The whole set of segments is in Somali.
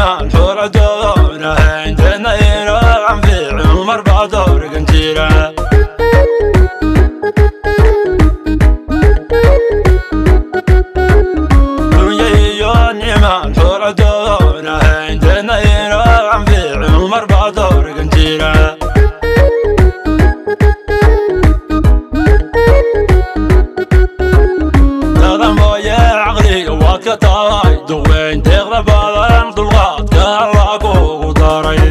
niman xoolo doonahayn deedna inoo anfici Cumar baa doorgan jira. Dunya iyo niman xoolo doonahayn deedna inoo anfici Cumar baa doorgan jira. Dada mooye caqliga waad ka tahay duqweyn deeqda badan dulqaadka Allah kugu daray.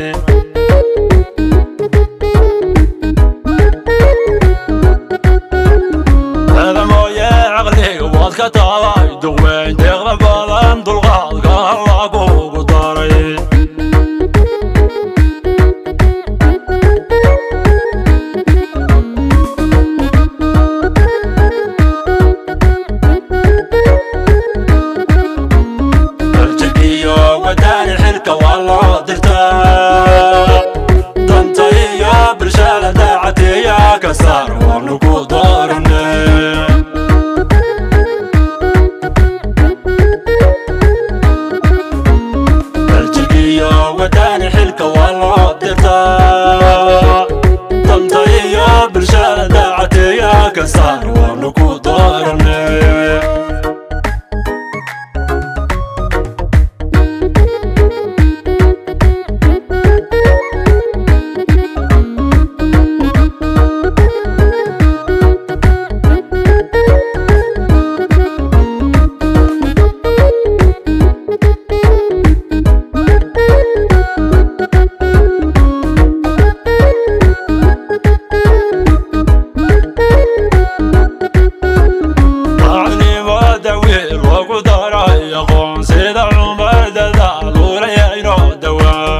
Dada mooye caqliga waad ka tahay duqweyn deeqda badan dulqaadka Allah kugu daray. Wadani xilka waa loo dirtaa danta iyo bulshada daacatiya ka saar waanu ku dooranay. Daljirkiyo wadani xilka waa loo dirtaa danta iyo bulshada daacatiya ka saar waanu ku dooranay. Sida Cumar dadaal ulaya inoo dawaa.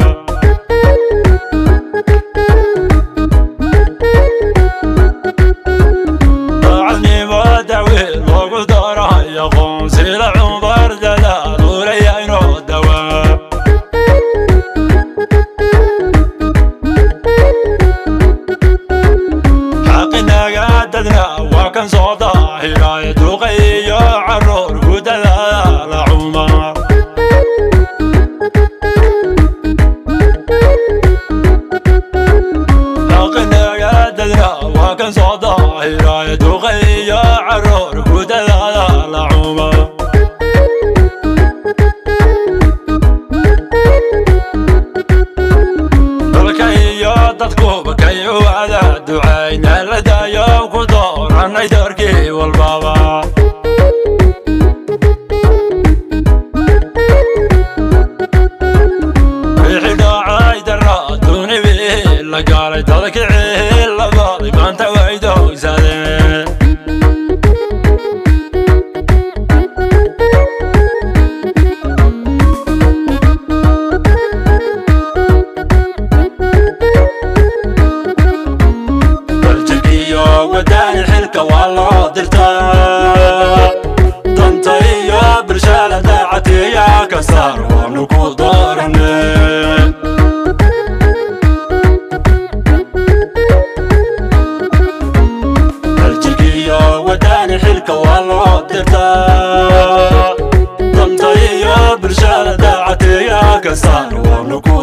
Daacadnimo dawiil loogu daray aqoon sida Cumar dadaal ulaya inoo dawaa. Xaqinaga dadna waa kan soo daahiraya duqay iyo carruur ku dadaala Cumar. Xaqinaga dadna waa kan soo daahiraya duqay iyo carruur ku dadaala Cumar. Dalka iyo dadkuba kay u wada ducayna la daayo ku dooranay doorkii walbaba. Wixii dhacay darra duni wixii la gaalay dadkii labadii maanta way doogsadeen. Daljirkiyo wadani xilka waa loo dirtaa danta iyo bulshada daacatiya ka saar waanu ku dooranay. Daljirkiyo wadani xilka waa loo dirtaa danta iyo bulshada daacatiya ka saar waanu ku